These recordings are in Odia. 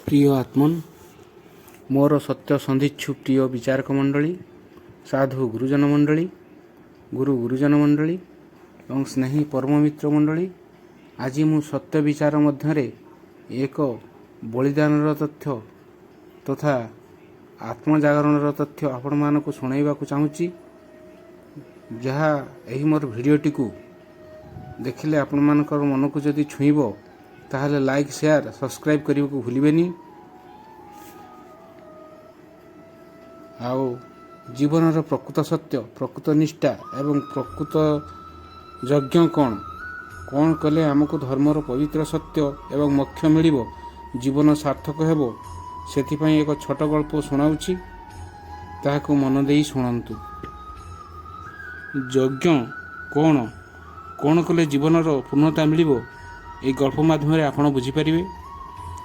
ପ୍ରିୟ ଆତ୍ମନ୍, ମୋର ସତ୍ୟ ସନ୍ଧିଚ୍ଛୁ ପ୍ରିୟ ବିଚାରକ ମଣ୍ଡଳୀ, ସାଧୁ ଗୁରୁଜନ ମଣ୍ଡଳୀ, ଗୁରୁ ଗୁରୁଜନ ମଣ୍ଡଳୀ ଏବଂ ସ୍ନେହୀ ପରମମିତ୍ର ମଣ୍ଡଳୀ, ଆଜି ମୁଁ ସତ୍ୟ ବିଚାର ମଧ୍ୟରେ ଏକ ବଳିଦାନର ତଥ୍ୟ ତଥା ଆତ୍ମଜାଗରଣର ତଥ୍ୟ ଆପଣମାନଙ୍କୁ ଶୁଣାଇବାକୁ ଚାହୁଁଛି, ଯାହା ଏହି ମୋର ଭିଡ଼ିଓଟିକୁ ଦେଖିଲେ ଆପଣମାନଙ୍କର ମନକୁ ଯଦି ଛୁଇଁବ, ତାହେଲେ ଲାଇକ୍, ସେୟାର, ସବସ୍କ୍ରାଇବ୍ କରିବାକୁ ଭୁଲିବେନି। ଆଉ ଜୀବନର ପ୍ରକୃତ ସତ୍ୟ, ପ୍ରକୃତ ନିଷ୍ଠା ଏବଂ ପ୍ରକୃତ ଯଜ୍ଞ କ'ଣ, କ'ଣ କଲେ ଆମକୁ ଧର୍ମର ପବିତ୍ର ସତ୍ୟ ଏବଂ ମୋକ୍ଷ ମିଳିବ, ଜୀବନ ସାର୍ଥକ ହେବ, ସେଥିପାଇଁ ଏକ ଛୋଟ ଗଳ୍ପ ଶୁଣାଉଛି, ତାହାକୁ ମନ ଦେଇ ଶୁଣନ୍ତୁ। ଯଜ୍ଞ କ'ଣ, କ'ଣ କଲେ ଜୀବନର ପୂର୍ଣ୍ଣତା ମିଳିବ, ଏହି ଗଳ୍ପ ମାଧ୍ୟମରେ ଆପଣ ବୁଝିପାରିବେ।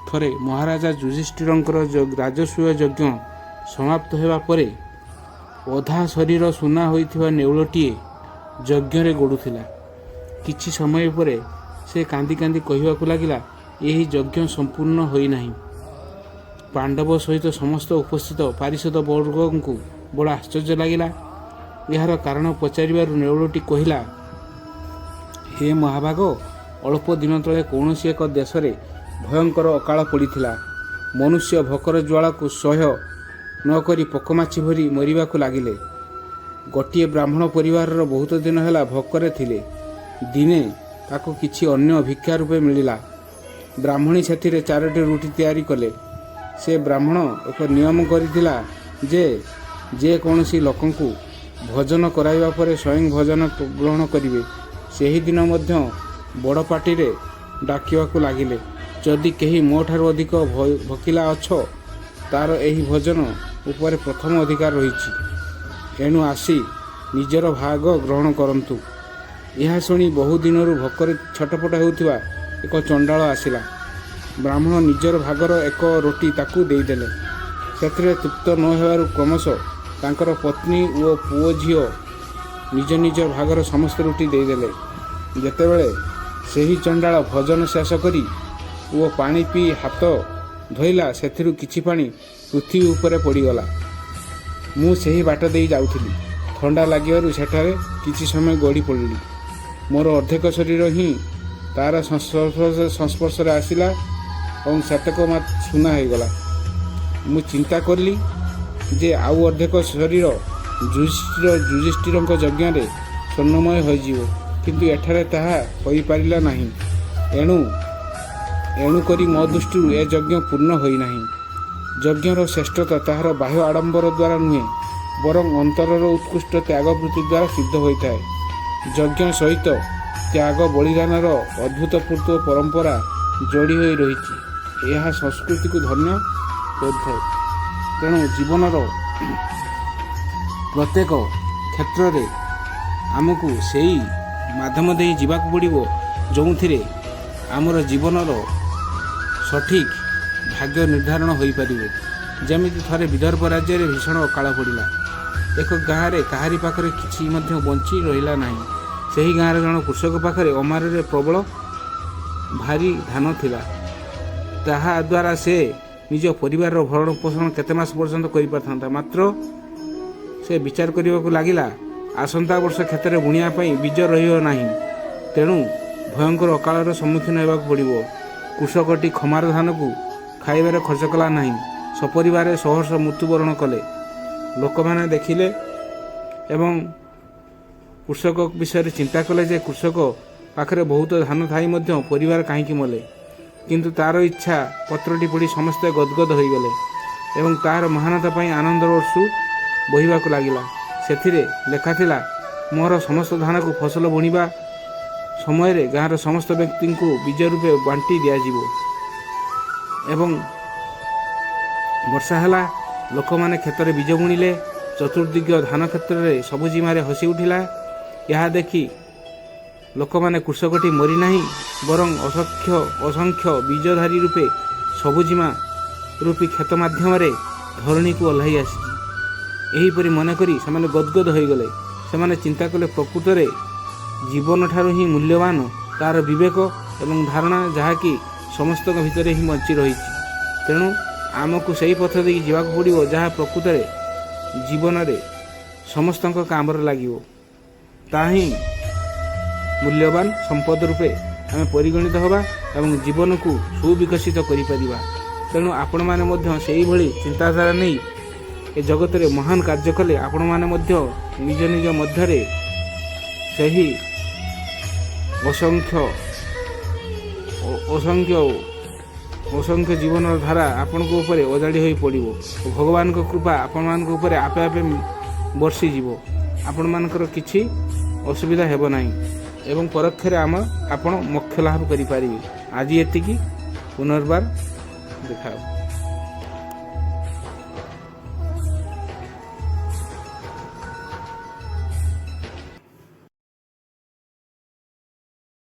ଥରେ ମହାରାଜା ଯୁଧିଷ୍ଠିରଙ୍କର ରାଜସୂୟ ଯଜ୍ଞ ସମାପ୍ତ ହେବା ପରେ ଅଧା ଶରୀର ସୁନା ହୋଇଥିବା ନେଉଳଟିଏ ଯଜ୍ଞରେ ଗଡ଼ୁଥିଲା। କିଛି ସମୟ ପରେ ସେ କାନ୍ଦି କାନ୍ଦି କହିବାକୁ ଲାଗିଲା, ଏହି ଯଜ୍ଞ ସମ୍ପୂର୍ଣ୍ଣ ହୋଇନାହିଁ। ପାଣ୍ଡବ ସହିତ ସମସ୍ତ ଉପସ୍ଥିତ ପାରିଷଦ ବର୍ଗଙ୍କୁ ବଡ଼ ଆଶ୍ଚର୍ଯ୍ୟ ଲାଗିଲା। ଏହାର କାରଣ ପଚାରିବାରୁ ନେଉଳଟି କହିଲା, ହେ ମହାଭାଗ, ଅଳ୍ପ ଦିନ ତଳେ କୌଣସି ଏକ ଦେଶରେ ଭୟଙ୍କର ଅକାଳ ପଡ଼ିଥିଲା। ମନୁଷ୍ୟ ଭୋକର ଜ୍ୱାଳାକୁ ସହ୍ୟ ନ କରି ପୋକମାଛି ଭରି ମରିବାକୁ ଲାଗିଲେ। ଗୋଟିଏ ବ୍ରାହ୍ମଣ ପରିବାରର ବହୁତ ଦିନ ହେଲା ଭୋକରେ ଥିଲେ। ଦିନେ ତାକୁ କିଛି ଅନ୍ନ ଭିକ୍ଷା ରୂପେ ମିଳିଲା। ବ୍ରାହ୍ମଣୀ ସେଥିରେ ଚାରୋଟି ରୁଟି ତିଆରି କଲେ। ସେ ବ୍ରାହ୍ମଣ ଏକ ନିୟମ କରିଥିଲା ଯେ ଯେକୌଣସି ଲୋକଙ୍କୁ ଭୋଜନ କରାଇବା ପରେ ସ୍ୱୟଂ ଭୋଜନ ଗ୍ରହଣ କରିବେ। ସେହିଦିନ ମଧ୍ୟ ବଡ଼ ପାଟିରେ ଡାକିବାକୁ ଲାଗିଲେ, ଯଦି କେହି ମୋ ଠାରୁ ଅଧିକ ଭୋକିଲା ଅଛ, ତାର ଏହି ଭୋଜନ ଉପରେ ପ୍ରଥମ ଅଧିକାର ରହିଛି, ଏଣୁ ଆସି ନିଜର ଭାଗ ଗ୍ରହଣ କରନ୍ତୁ। ଏହା ଶୁଣି ବହୁ ଦିନରୁ ଭୋକରେ ଛଟପଟ ହେଉଥିବା ଏକ ଚଣ୍ଡାଳ ଆସିଲା। ବ୍ରାହ୍ମଣ ନିଜର ଭାଗର ଏକ ରୋଟି ତାକୁ ଦେଇଦେଲେ। ସେଥିରେ ତୃପ୍ତ ନ ହେବାରୁ କ୍ରମଶଃ ତାଙ୍କର ପତ୍ନୀ ଓ ପୁଅ ଝିଅ ନିଜ ନିଜ ଭାଗର ସମସ୍ତ ରୁଟି ଦେଇଦେଲେ। ଯେତେବେଳେ ସେହି ଚଣ୍ଡାଳ ଭୋଜନ ଶେଷ କରି ଓ ପାଣି ପିଇ ହାତ ଧୋଇଲା, ସେଥିରୁ କିଛି ପାଣି ପୃଥିବୀ ଉପରେ ପଡ଼ିଗଲା। ମୁଁ ସେହି ବାଟ ଦେଇ ଯାଉଥିଲି। ଥଣ୍ଡା ଲାଗିବାରୁ ସେଠାରେ କିଛି ସମୟ ଗଡ଼ି ପଡ଼ିଲି। ମୋର ଅର୍ଦ୍ଧେକ ଶରୀର ହିଁ ତାର ସଂସ୍ପର୍ଶରେ ଆସିଲା ଏବଂ ସେତକ ସୁନା ହୋଇଗଲା। ମୁଁ ଚିନ୍ତା କଲି ଯେ ଆଉ ଅର୍ଦ୍ଧେକ ଶରୀର ଯୁଧିଷ୍ଠିରଙ୍କ ଯଜ୍ଞରେ ସ୍ୱର୍ଣ୍ଣମୟ ହୋଇଯିବ, କିନ୍ତୁ ଏଠାରେ ତାହା ହୋଇପାରିଲା ନାହିଁ। ଏଣୁ କରି ମୋ ଦୃଷ୍ଟିରୁ ଏ ଯଜ୍ଞ ପୂର୍ଣ୍ଣ ହୋଇନାହିଁ। ଯଜ୍ଞର ଶ୍ରେଷ୍ଠତା ତାହାର ବାହ୍ୟ ଆଡ଼ମ୍ବର ଦ୍ୱାରା ନୁହେଁ, ବରଂ ଅନ୍ତରର ଉତ୍କୃଷ୍ଟ ତ୍ୟାଗବୃତ୍ତି ଦ୍ୱାରା ସିଦ୍ଧ ହୋଇଥାଏ। ଯଜ୍ଞ ସହିତ ତ୍ୟାଗ ବଳିଦାନର ଅଦ୍ଭୁତପୂର୍ବ ପରମ୍ପରା ଯୋଡ଼ି ହୋଇ ରହିଛି। ଏହା ସଂସ୍କୃତିକୁ ଧନ୍ୟ କରିଥାଏ। ତେଣୁ ଜୀବନର ପ୍ରତ୍ୟେକ କ୍ଷେତ୍ରରେ ଆମକୁ ସେଇ ମାଧ୍ୟମ ଦେଇ ଯିବାକୁ ପଡ଼ିବ, ଯେଉଁଥିରେ ଆମର ଜୀବନର ସଠିକ୍ ଭାଗ୍ୟ ନିର୍ଦ୍ଧାରଣ ହୋଇପାରିବ। ଯେମିତି ଥରେ ବିଦର୍ଭ ରାଜ୍ୟରେ ଭୀଷଣ ଅକାଳ ପଡ଼ିଲା। ଏକ ଗାଁରେ କାହାରି ପାଖରେ କିଛି ମଧ୍ୟ ବଞ୍ଚି ରହିଲା ନାହିଁ। ସେହି ଗାଁର ଜଣ କୃଷକ ପାଖରେ ଅମାରରେ ପ୍ରବଳ ଭାରି ଧାନ ଥିଲା। ତାହା ଦ୍ୱାରା ସେ ନିଜ ପରିବାରର ଭରଣ ପୋଷଣ କେତେ ମାସ ପର୍ଯ୍ୟନ୍ତ କରିପାରିଥାନ୍ତା। ମାତ୍ର ସେ ବିଚାର କରିବାକୁ ଲାଗିଲା, ଆସନ୍ତା ବର୍ଷ କ୍ଷେତରେ ବୁଣିବା ପାଇଁ ବୀଜ ରହିବ ନାହିଁ, ତେଣୁ ଭୟଙ୍କର ଅକାଳର ସମ୍ମୁଖୀନ ହେବାକୁ ପଡ଼ିବ। କୃଷକଟି ଖମାର ଧାନକୁ ଖାଇବାରେ ଖର୍ଚ୍ଚ କଲା ନାହିଁ। ସପରିବାରେ ସହର୍ଷ ମୃତ୍ୟୁବରଣ କଲେ। ଲୋକମାନେ ଦେଖିଲେ ଏବଂ କୃଷକ ବିଷୟରେ ଚିନ୍ତା କଲେ ଯେ କୃଷକ ପାଖରେ ବହୁତ ଧାନ ଥାଇ ମଧ୍ୟ ପରିବାର କାହିଁକି ମଲେ। କିନ୍ତୁ ତାର ଇଚ୍ଛା ପତ୍ରଟି ପଢ଼ି ସମସ୍ତେ ଗଦଗଦ ହୋଇଗଲେ ଏବଂ ତାହାର ମହାନତା ପାଇଁ ଆନନ୍ଦର ଅଶ୍ରୁ ବହିବାକୁ ଲାଗିଲା। ସେଥିରେ ଲେଖାଥିଲା, ମୋର ସମସ୍ତ ଧାନକୁ ଫସଲ ବୁଣିବା ସମୟରେ ଗାଁର ସମସ୍ତ ବ୍ୟକ୍ତିଙ୍କୁ ବୀଜ ରୂପେ ବାଣ୍ଟି ଦିଆଯିବ। ଏବଂ ବର୍ଷା ହେଲା, ଲୋକମାନେ କ୍ଷେତରେ ବୀଜ ବୁଣିଲେ। ଚତୁର୍ଦିଗ ଧାନ କ୍ଷେତ୍ରରେ ସବୁଜିମାରେ ହସି ଉଠିଲା। ଏହା ଦେଖି ଲୋକମାନେ କୃଷକଟି ମରିନାହିଁ, ବରଂ ଅସଂଖ୍ୟ ବୀଜଧାରୀ ରୂପେ ସବୁଜିମା ରୂପୀ କ୍ଷେତ ମାଧ୍ୟମରେ ଧରଣୀକୁ ଓହ୍ଲାଇ ଆସିଛି, ଏହିପରି ମନେକରି ସେମାନେ ଗଦଗଦ ହୋଇଗଲେ। ସେମାନେ ଚିନ୍ତା କଲେ, ପ୍ରକୃତରେ ଜୀବନଠାରୁ ହିଁ ମୂଲ୍ୟବାନ ତାର ବିବେକ ଏବଂ ଧାରଣା, ଯାହାକି ସମସ୍ତଙ୍କ ଭିତରେ ହିଁ ବଞ୍ଚି ରହିଛି। ତେଣୁ ଆମକୁ ସେଇ ପଥ ଦେଇକି ଯିବାକୁ ପଡ଼ିବ, ଯାହା ପ୍ରକୃତରେ ଜୀବନରେ ସମସ୍ତଙ୍କ କାମରେ ଲାଗିବ। ତାହା ହିଁ ମୂଲ୍ୟବାନ ସମ୍ପଦ ରୂପେ ଆମେ ପରିଗଣିତ ହେବା ଏବଂ ଜୀବନକୁ ସୁବିକଶିତ କରିପାରିବା। ତେଣୁ ଆପଣମାନେ ମଧ୍ୟ ସେଇଭଳି ଚିନ୍ତାଧାରା ନେଇ ଏ ଜଗତରେ ମହାନ କାର୍ଯ୍ୟ କଲେ ଆପଣମାନେ ମଧ୍ୟ ନିଜ ନିଜ ମଧ୍ୟରେ ସେହି ଅସଂଖ୍ୟ ଅସଂଖ୍ୟ ଅସଂଖ୍ୟ ଜୀବନର ଧାରା ଆପଣଙ୍କ ଉପରେ ଅଜାଡ଼ି ହୋଇ ପଡ଼ିବ ଓ ଭଗବାନଙ୍କ କୃପା ଆପଣମାନଙ୍କ ଉପରେ ଆପେ ଆପେ ବର୍ଷିଯିବ। ଆପଣମାନଙ୍କର କିଛି ଅସୁବିଧା ହେବ ନାହିଁ ଏବଂ ପରୋକ୍ଷରେ ଆପଣ ମୋକ୍ଷ ଲାଭ କରିପାରିବେ। ଆଜି ଏତିକି, ପୁନର୍ବାର ଦେଖା ହେବ।